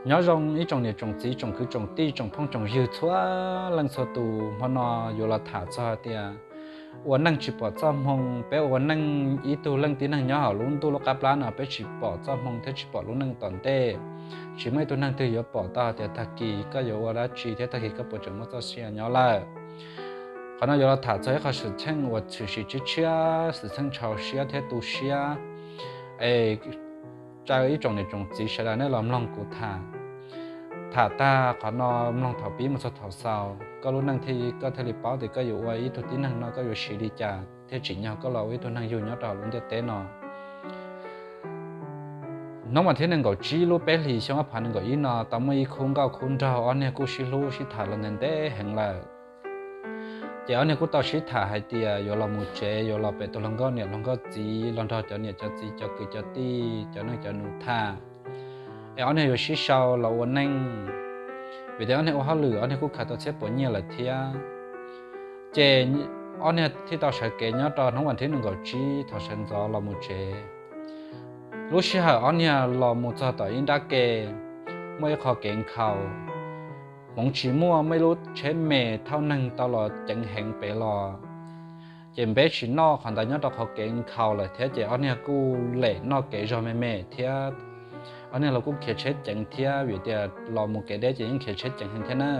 Nyob zoo ib tsoom niam tsoom txiv, tsoom kwv tsoom tij, tsoom phooj tsoom ywg txhua leej txhua tus, hmo no yuav los tham txog hais tias ua neej tsis pom txoj hmoo. Peb ua neej ib tug leej tib neeg nyob hauv lub ntuj lub qab plab no peb tsis pom txoj hmoo thiab tsis pom lub neej tom ntej. Tsis muaj ib tug neeg twg yuav pom tau hais tias tag kis koj yuav ua dab tsi thiab tag kis koj puas tseem muaj txoj sia nyob lawm. Qhov no yuav los tham txog ib qho xwm txheej uas tshwm sim tshiab tshiab, xwm txheej txaus siab thiab tu siab. Es rau ib tsoom niam tsoom txiv sawv daws nej los mloog kuv tham. Tham tag qhov no mloog thaum pib mus txog thaum xaus, koj lub neej thiaj koj thiaj li paub tias koj yuav ua ib tug tib neeg no koj yuav siv li cas thiab tsim nyog koj los ua ib tug neeg yug nyob rau hauv lub ntiaj teb no. Hnub vas thib nees nkaum tsib lub peb hlis xyoo ob phav nees nkaum ib no tau muaj ib khub nkauj khub nraug ob niag kuj sib hlub sib tham los ntev ntev heev lawm. Ces ob niag kuj tau sib tham hais tias yuav los mus tsev, yuav los pem tus hluas nkauj niam hluas nkauj txiv, los nrog cov niam cov txiv cov kwv cov tij cov neej cov nus tham. Es ob niag yuav sib sau los ua neej, vim tias ob niag ua hauj lwm ob niag kuj khaws tau txhiab puas nyiaj lawm thiab. Ces ob niag thiaj tau sawv kev nyob rau hnub vas thib nees nkaum tsib thaum sawv ntxov los mus tsev. Lub sij hawm ob niag los mus txog tom ib nrab ke, muaj ib qho kev nkhaus, hmoov tsis muaj, muaj ib lub tsheb me thauj neeg tau los ceev heev pem los. Ces npeb tsis noj qhov ntawd nyob rau qhov kev nkhaus lawm thiab ces ob niag kuj lem noj kev zog me me thiab. Ob niag los kuj khiav tsheb ceev thiab, vim tias los mus kev deb ces yeej khiav tsheb ceev heev thiab na.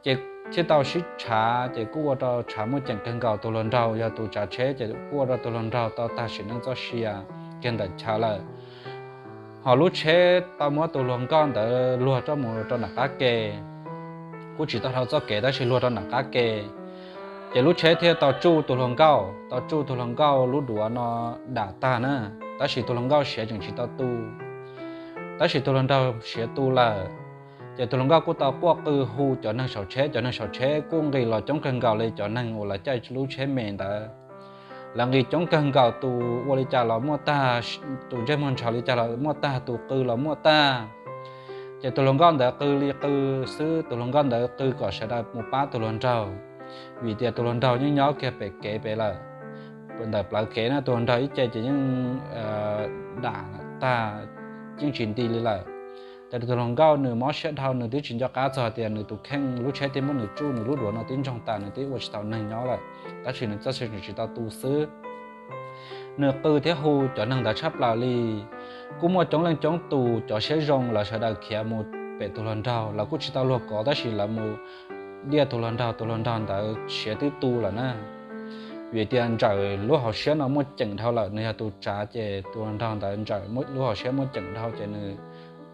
Ces thiaj tau sib tshav, ces kuj ua rau tshav muaj ceem kawg nkaus. Tus hluas nraug yog tus tsav tsheb ces kuj ua rau tus hluas nraug tau tag sim neej txoj sia kiag ntawm chaw lawm. Ho lub tsheb tau muab tus hluas nkauj ntawd luag rau mus rau nram qab ke, kuj tsis tau dhau txoj kev tab sis luag rau nram qab ke. Ces lub tsheb thiaj tau tsuj tus hluas nkauj, tau tsuj tus hluas nkauj lub duav no dam tag na, tab sis tus hluas nkauj siav tseem tsis tau tu. Tab sis tus hluas nraug siav tu lawm. Ces tus hluas nkauj kuj tau quaj qw hu cov neeg saum tsheb, cov neeg saum tsheb kuj nqis los coob kawg nkaus li cov neeg uas lawv caij lub tsheb me ntawd. Lawv nqis coob kawg nkaus, tus ua li cas los muaj tag, tus ntsej muag ntshaus li cas los muaj tag, tus qw los muaj tag. Ces tus hluas nkauj ntawd qw li qw xwb, tus hluas nkauj ntawd qw kom sawv daws mus pab tus hluas nraug, vim tias tus hluas nraug yeej nyob kiag pem kev pem lawm. Ntawm plawv kev na, tus hluas nraug ib ce ces yeej dam tag, yeej tsis nti li lawm. Ces tus hluas nkauj nws mob siab dhau, nws twb tsis nco qab txog tias nws tus kheej lub tsheb thiaj muab nws tsuj, nws lub duav no twb ntsoog tas, nws twb ua tsis tau neeg nyob lawm, tab sis nws txoj sia tsis tau tu xwb. Nws qw thiab hu cov neeg ntawd tshaj plaws li. Kuj muaj coob leej coob tus cov siab zoo lawv sawv daws khiav mus pem tus hluas nraug, lawv kuj tsis tau luag kov tab sis lawv mus diaj tus hluas nraug, tus hluas nraug ntawd siav twb tu lawm na. Vim tias ntsawm lub hauv siab no muaj ceem dhau lawm, nws yog tus tsav ces tus hluas nraug ntawd ntsawm lub hauv siab muaj ceem dhau ces nws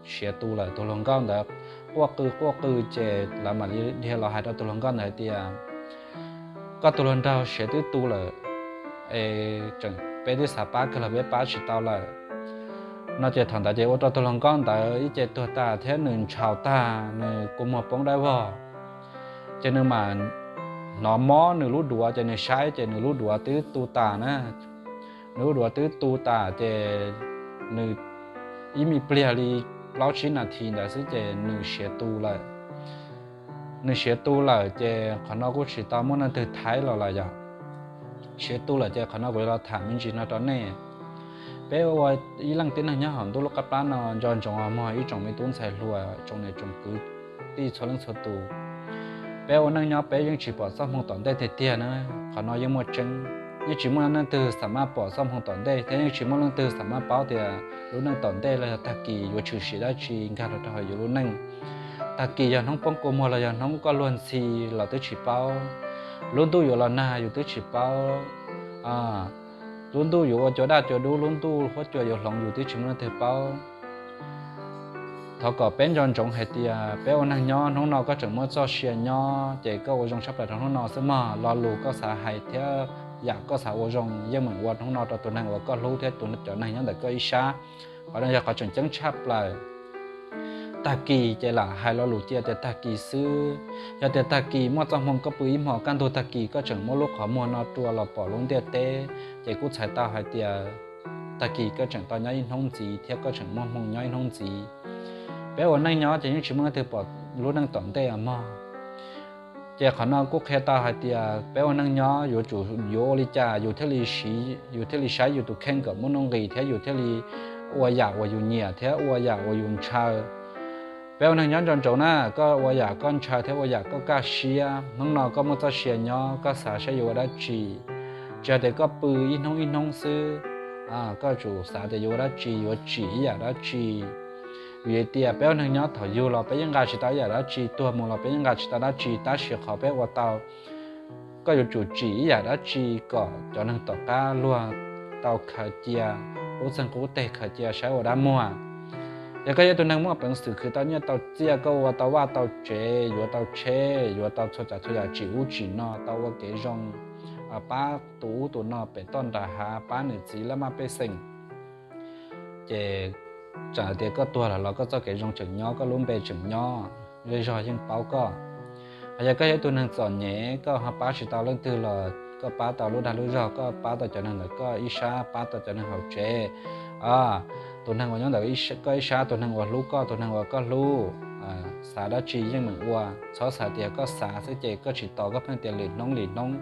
siav tu lawm. Tus hluas nkauj ntawd quaj qw quaj qw ces lawv mam li dhia los hais rau tus hluas nkauj ntawd hais tias, koj tus hluas nraug siav twb tu lawm, es tseem peb twb xav pab kawg los peb pab tsis tau lawm no. Ces thaum ntawd ces ua rau tus hluas nkauj ntawd ib ce tuag tas thiab nws ntshaus tag, nws kua muag poob dawb vog. Ces nws mam hnov mob nws lub duav, ces nws saib ces nws lub duav twb tu tas na. Nws lub duav twb tu tas ces nws ib me pliag li plaub tsib nas this ntawd xwb ces nws siav tu lawm. Nws siav tu lawm ces qhov no kuj tsis tau muaj leej twg thaib los lawm yom. Siav tu lawm ces qhov no kuv yuav los tham me ntsis no rau nej. Peb ua ib leej tib neeg nyob hauv ntuj lub qab plab no nco ntsoov os mog ib tsoom me tub ntxhais hluas, tsoom niam tsoom kwv tij txhua leej txhua tus. Peb ua neej nyob peb yeej tsis pom txoj hmoo tom ntej tiag tiag na. Qhov no yeej muaj tseeb, yeej tsis muaj leej twg xam maj pom txoj hmoo tom ntej thiab yeej tsis muaj leej twg xam maj paub tias lub neej tom ntej los yog tag kis yuav tshwm sim dab tsi nkag los rau hauv yus lub neej. Tag kis yog hnub poob kua muag los yog hnub koj luag ntxhi los twb tsis paub. Lub ntuj yuav los nag yus twb tsis paub. Lub ntuj yuav ua cua daj cua dub, lub ntuj huab cua yuav hloov yus twb tsis muaj leej twg paub. Thov kom peb nco ntsoov hais tias peb ua neeg nyob hnub no koj tseem muaj txoj sia nyob ces koj ua zoo tshaj plaws rau hnub no xwb mog. Lo lus koj xav hais thiab yam koj xav ua zoo yeej meem ua hnub no rau tus neeg uas koj hlub thiab cov neeg nyob ntawm koj ib sab. Qhov no yog qhov tseem ceeb tshaj plaws. Tag kis ces lam hais lo lus cia tias tag kis xwb. Yog tias tag kis muaj txoj hmoo koj pw ib hmos kaj ntug tag kis koj tseem muab lub qhov muag no rua los pom lub ntiaj teb, ces kuj txhais tau hais tias tag kis koj tseem tau nyob ib hnub ntxiv thiab koj tseem muaj hmoo nyob ib hnub ntxiv. Peb ua neej nyob ces yeej tsis muaj leej twg pom lub neej tom ntej os mog. Ces qhov no kuj qhia tau hais tias peb ua neej nyob yuav tsum yuav ua li cas yus thiaj li siv, yus thiaj li saib yus tus kheej kom muaj nuj nqis thiab yus thiaj li ua yam uas yus nyiam thiab ua yam uas yus ntshaw. Peb ua neeg nyob nco ntsoov na, koj ua yam koj ntshaw thiab ua yam koj kaj siab. Hnub no koj muaj txoj sia nyob, koj xav saib yuav ua dab tsi. Tsis hais tias koj pw ib hnub ib hnub xwb, koj yuav tsum xav tias yuav ua dab tsi, yuav tsim ib yam dab tsi. Vim tias peb ua neeg nyob thaum yug los peb yeej nqa tsis tau ib yam dab tsi, tuag mus los peb yeej nqa tsis tau dab tsi, tab sis qhov peb ua tau, koj yuav tsum tsim ib yam dab tsi kom cov neeg tom qab luag tau khaws cia, qub txeeg qub teg khaws cia saib ua dab muag. Yog koj yog ib tug neeg muaj peev xwm khwv tau nyiaj tau txiaj, koj ua tau vaj tau tsev, yuav tau tsheb, yuav tau txhua tsav txhua yam, tsim ub tsim no, tau ua kev zoo, pab tus ub tus no pem toj nram hav, pab nws txiv laj maj pej xeem, ces txawm tias koj tuag lawm los koj txoj kev zoo tseem nyob, koj lub npe tseem nyob, zej zog yeej paub koj. Hos yog koj yog ib tug neeg txom nyem, koj ho pab tsis tau leej twg los koj pab tau lub dag lub zog, koj pab tau cov neeg ntawm koj ib sab, pab tau cov neeg hauv tsev. Tus neeg uas nyob ntawm koj ib sab, tus neeg uas hlub koj, tus neeg uas koj hlub, xav dab tsi yeej meem ua. Txhob xav tias koj xav xwb ces koj tsis tos, koj pheej tias lwm hnub lwm hnub.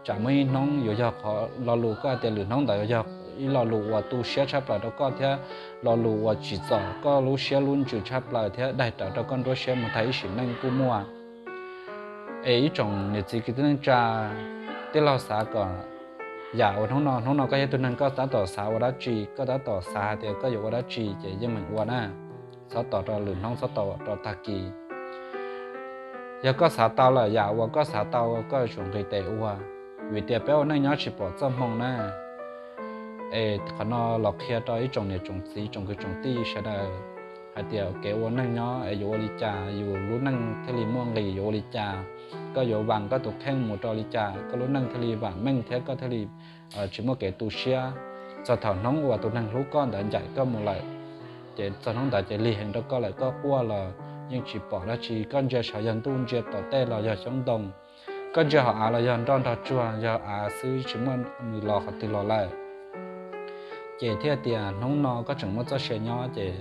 Tsam muaj ib hnub yuav yog qhov lo lus koj hais tias lwm hnub ntawd yog ib lo lus uas tu siab tshaj plaws rau koj thiab lo lus uas tsim txom koj lub siab lub ntsws tshaj plaws thiab daig rawv rau koj nruab siab mus tag ib sim neej kuj muaj. Es ib tsoom niam txiv kwv tij neej tsa, tij laug xav kom yam uas hnub no, hnub no koj yog tus neeg koj tab tom xav ua dab tsi, koj tab tom xav hais tias koj yuav ua dab tsi ces yeej meem ua na. Txhob tos rau lwm hnub, txhob tos rau tag kis. Yog koj xav tau lawm, yam uas koj xav tau koj yuav tsum nqis tes ua. Vim tias peb ua neej nyob tsis pom txoj hmoo na. Es qhov no los qhia rau ib tsoom niam tsoom txiv tsoom kwv tsoom tij sawv daws hais tias kev ua neej nyob es yuav ua li cas, yus lub neej thiaj li muaj nqis, yuav ua li cas, koj yuav vam koj tus kheej mus rau li cas koj lub neej thiaj li vam meej thiab koj thiaj li tsis muaj kev tu siab. Txog thaum hnub uas tus neeg hlub koj ntawd ncaim koj mus lawm, ces txog hnub ntawd ces lig heev rau koj lawm, koj quaj los yeej tsis pom dab tsi, koj ntsia saud yog ntuj, ntsia tom tej los yog xyoob ntoo, koj ntsia hauv av los yog nroj nrog tsuag, yog av xwb tsis muaj nws los qhov twg los lawm. Ces thiaj tias hnub no koj tseem muaj txoj sia nyob ces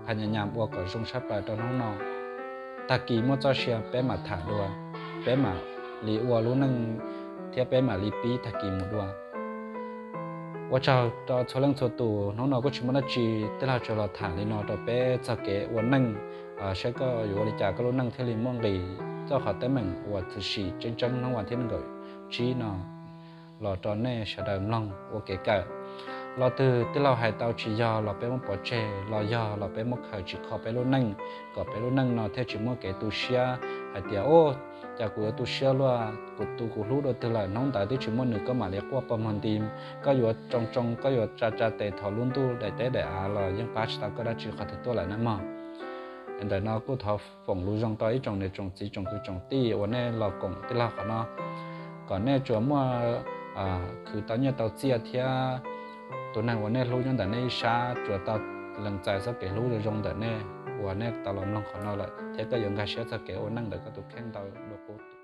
phas nyas nyas ua kom zoo tshaj plaws rau hnub no. Tag kis muaj txoj sia peb mam tham dua, peb mam li ua lub neej thiab peb mam li pib tag kis mus dua. Ua tsaug rau txhua leej txhua tus, hnub no kuj tsis muaj dab tsi, tij laug tsuas los tham li no rau peb txog kev ua neej, saib koj yuav ua li cas koj lub neej thiaj li muaj nqis, txoj qhov teeb meem uas tshwm sim tseeb tseeb hnub vas thib nees nkaum tsib no los rau nej sawv daws mloog ua kev kawm. Lo twg tij laug hais tau tsis yog los peb muab pov tseg, los yog los peb muab khaws tsis kho peb lub neej, kom peb lub neej no thiaj tsis muaj kev tu siab hais tias, u, cas kuv yuav tu siab luaj, kuv tu kuv hlub dua twg lawm, hnub ntawd twb tsis muaj nws koj mam li quaj pog muag nti, koj yuav tsoo tsoo, koj yuav tsa tsa tes thaum lub ntuj daim teb daim av los yeej pab tsis tau koj dab tsi qhov twg tuaj lawm na mog. Ntawm no kuj thov foom lus zoo rau ib tsoom niam tsoom txiv tsoom kwv tsoom tij uas nej los koom tij laug qhov no, kom nej tsuas muaj, khwv tau nyiaj tau txiaj thiab tus neeg uas nej hlub nyob ntawm nej ib sab tsuas tau lees txais txoj kev hlub zoo zoo ntawm nej uas nej tau los mloog qhov no lawm thiab koj yuav nkag siab txoj kev ua neej ntawm koj tus kheej ntau dua qub.